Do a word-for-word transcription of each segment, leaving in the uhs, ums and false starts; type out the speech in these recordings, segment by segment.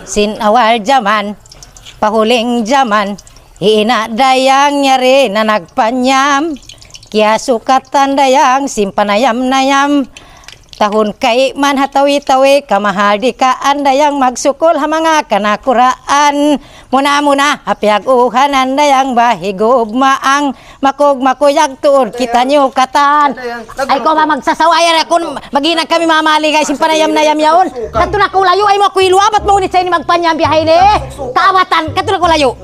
Sin awal jaman, pa huling jaman, hi ina' dayang yari na nagpanyam. Kiyasukatan dayang sin panayam-nayam. Tahun kayman ha tawi-tawi, kamahal di' ka andayang magsukul ha manga kanakuraan. Muna-muna, ha piyag-uhanan dayang ba higugmaang makug-makuyag tuud kitaniyu katan. Ay, kaw ba magsasawa yan, aku, maghinang kami mamali, guys, sin panayam-nayam yaun. Kadtu na kaw layu', ayaw mu aku iluwa', bat maunit sa ini magpanyam biya' ha ini. Kaawatan, kadtu na kaw layu'.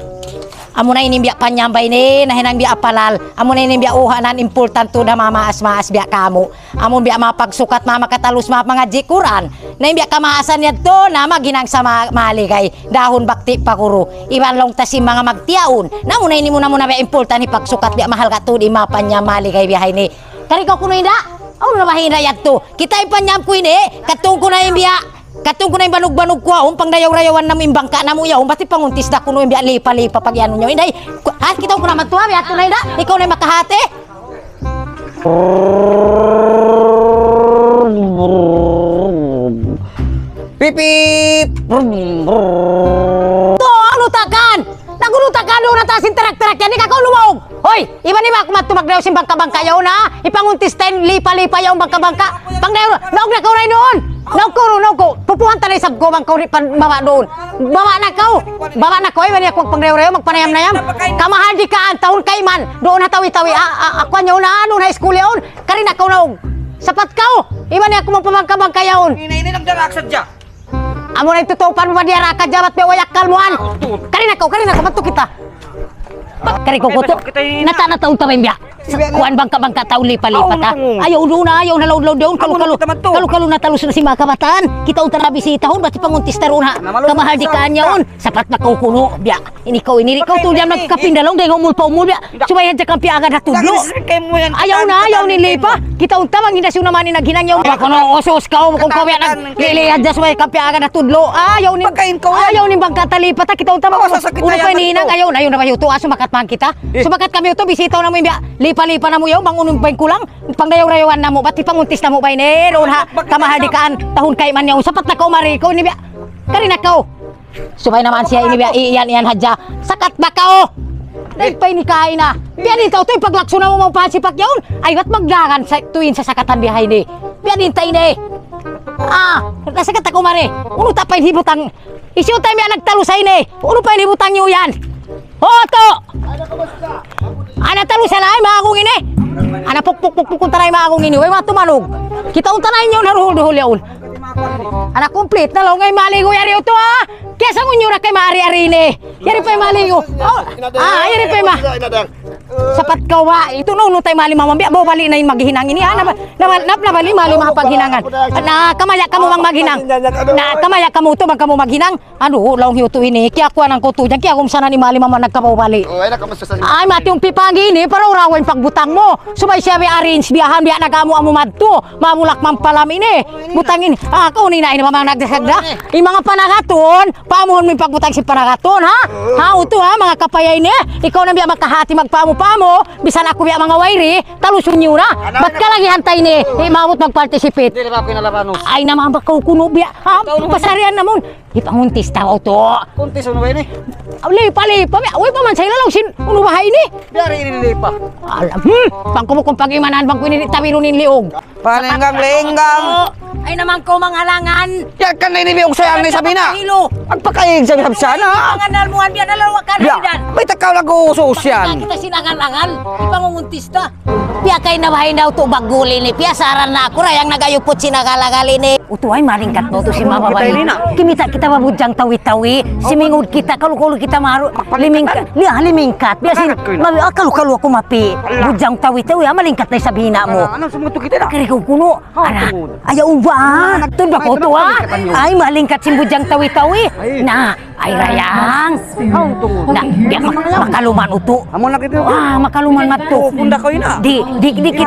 Amu na ini biya' panyam ba ini, nahinang biya' apalal. Amu na ini biya' uhanan, importante da mamaas-maas biya' kamu. Amun biya' mapagsukat, mapakatalus, mapangadji' Qur'an. Na in biya' kamaasan yadtu, na maghinang sa ma-, maligay. Dahun bakti' pa guru. Iban laung ta sin manga magtiyaun. Na amu na ini muna-muna biya' importante pagsukat biya' mahal ka tuud in mapanyam maligay biya' ha ini. Kari kaw kunu' inda'? Awn na bahin ra yadtu. Kita in panyam ku ini, kadtuun ku na in biya'. Kadtuun ku na in banug-banug ku yaun, pangdayaw-dayawan namu' in bangka' namu' yaun, bat hipanguntis da kunu' in biya' lipa-lipa pag-iyanun yaun. Inday, ku-, ha, kitaun ku na madtu ha, biya' yadtu na inda'. Ikaw na in makahati. Pip, pip. To, unu ta kan? Nag-unu ta kan, unu ta sin tarak-tarak yan, di' ka kaw lumaug. Hoy, iban-iban aku madtu magdayaw sin bangka-bangka yaun, ha? Hipanguntis ta in lipa-lipa yaun bangka-bangka. Pangdayaw, naug na kaw ray duun. Naug kaw duun, naug kaw. Pupuhan ta na isab kaw bang kaw di' pa baba' duun. Baba' na kaw. Baba' na kaw, iban aku magpangdayaw-dayaw, magpanayam-nayam. Kamahal di' ka, antahun kayman. Duun ha tawi-tawi, ah, ah, ah, kuwan yaun, ah, duun ha school yaun. Kari na kaw naug. Sapat kaw. Iban aku magpabangka-bangka yaun. Ini, ini nagdarak sadja. Amu na in tutupan mu, madiara ka jabat, biya' way akkal mu, an. Kari na kaw, kari na kaw, madtu kita. Kari kaw kutu'. Nata', nata' unta ba in biya'? Kuwan bangka'-bangka' tau lipa-lipa ta. Ayaw duun na, ayaw na laud-laud duun, kalu-kalu. Kalu-kalu na talus na sin manga kabataan. Kita unta na bisitahun, bat hipanguntis ta duun ha. Kamahal di' ka niya yaun. Sapat na kaw kunu', biya'. Ini kaw, ini kaw, tuud yan nagkapinda laung, dayng ha umul pa umul, biya'. Subay hadja kaw piyaagad ha tudlu'. Ayaw na, ayaw na in lipa. Kita unta bang hinda siyu naman in naghinang yaun. Bang kunu' usus kaw, kung kaw yan naglili' hadja subay kaw piyaagad ha tudlu'. Ayaw na in, ayaw na in bangka' ta lipa ta, kita unta bang unu pa in hinang, ayaw na, ayaw na ba yadtu, ah, sumakat man kita. Sumakat kami yadtu, bisita namu' in biya', lipa-lipa namu' yaun, bang unu pa in kulang, pangdayaw-dayawan namu', bat hipanguntis namu' ba ini, duun ha, kamahal di' ka, antahun kayman yaun, sapat na kaw mari, kaw ini biya', kari na kaw. Subay naman siya ini biya', i-, iyan, iyan hadja. Sakat ba kaw? Dayng pa ini kaina. Biya' diin ta utu' in paglaksu namu' mawn pa sipak yaun. Ay, bat magdagan sa, tuud in sasakatan biya' ha ini. Biya' diin ta ini. Ah, nasakat aku mari. Unu ta pa in hibutang? Hisiyu ta in biya' nagtalus ha ini? Unu pa in hibutang niyu yan? Ho, tu! Ana talus na in manga agung ini. Ana puk, puk, puk, puk, unta na in manga agung ini. Way manga tumanug. Kita unta na in yaun ha duhul-duhul yaun. Ana complete na laung, ay maligu yari utu', ah. Kiyasangud niyu ra kay mari-ari ini. Yari pa in maligu. Oh, ah, yari pa in ma-, sapat kaw ba? Itu na unu ta in mali mamang biya', baw bali' na in maghinang ini, ah. Naba-, naba-, nab-, nabali' mali mapaghinangan. Na, kamaya' kamu bang maghinang. Na, kamaya' kamu utu', bang kamu maghinang. Anu, laung hi utu' ini, kiyakuanan ku tuud yan, kiyakumsanan in mali mamang nagkabaw bali'. Oh, ay, nakamusta sa. Ay, mati in pipagi ini, para urawa in pagbutang mu. Subay siya bi-arrange, biyahan, biya' nag-amu-amu madtu. Mamulak mampalam ini. Butang ini. Ah, kaw ini na ini, mamang nagdasagda. In manga panagatun, paamuhun mu in pagbutang sin panagatun, ha? Ha, utu', ha, manga kapaya ini. Ikaw na biya' makahati magpaamu-paamu. Bisan aku biya' manga wayri, talusun niyu na. Bat kalagihan ta ini. Di' maabut mag-participate. Di' na ba aku inalabanos? Ay, naman ba kaw kunu' biya'? Ha? Pasarian namun. Hipanguntis ta ba utu'? Kuntis unu ba ini? Aw, lipa-lipa, biya'. Uy, paman sa ilalaw sin, unu ba ha ini? Biya' ri ini lipa. Alam, hmm, bang ku bukun pag-imanan, bang ku ini di' tabilun in liug. Palenggang-lenggang. Ay naman kaw manghalangan. Yan kan na ini liug sa yan, ni Sabina. Magpakaig sa sabsana. Manganal mo, biya' na lawakan. Biya', may takaw nag-uusos yan. Kita sin angal-angal, hipangunguntis ta. Piya kaina baha' in daw tu baggul ini, piyasaran na aku, dayang nag-ayuput sin agal-agal ini. Utu' ay malingkat ba utu' sin mababa ini. Kimita' kita ba budjang tawi-tawi, simingud kita, kalu-kalu kita maru-, limingkat, liya, limingkat. Biya' sin, mabi-, ah, kalu-kalu aku mapi', budjang tawi-tawi, ah, malingkat na isab hina' mu. Kari kaw kunu', ara, ayaw ba? Tuud ba kaw tu, ah? Ay, malingkat sin budjang tawi-tawi. Na, ay, dayang. Na, biya' mak-, makaluman utu'. Amu na kita. Ah, makaluman madtu. Punda kaw ina. Di', di', di', di',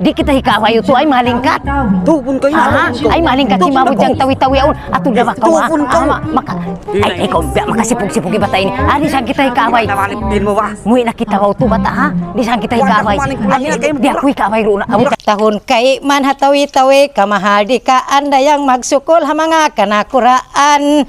di' kita hikaway utu', ay malingkat. Tupun kaw ina. Ah, ay malingkat sin budjang tawi-tawi yaun. Atu da makawa. Tupun kaw. Ah, ma-, maka-, ay, ikaw, biya' makasipug-sipug in bata' ini. Ari sa kita hikaway. Muwi' na kita ba utu' bata', ha? Di' sa kita hikaway. Di' aku hikaway duun. Tahun kayman ha tawi-tawi, kamahal di' ka andayang magsukul ha manga kanakuraan.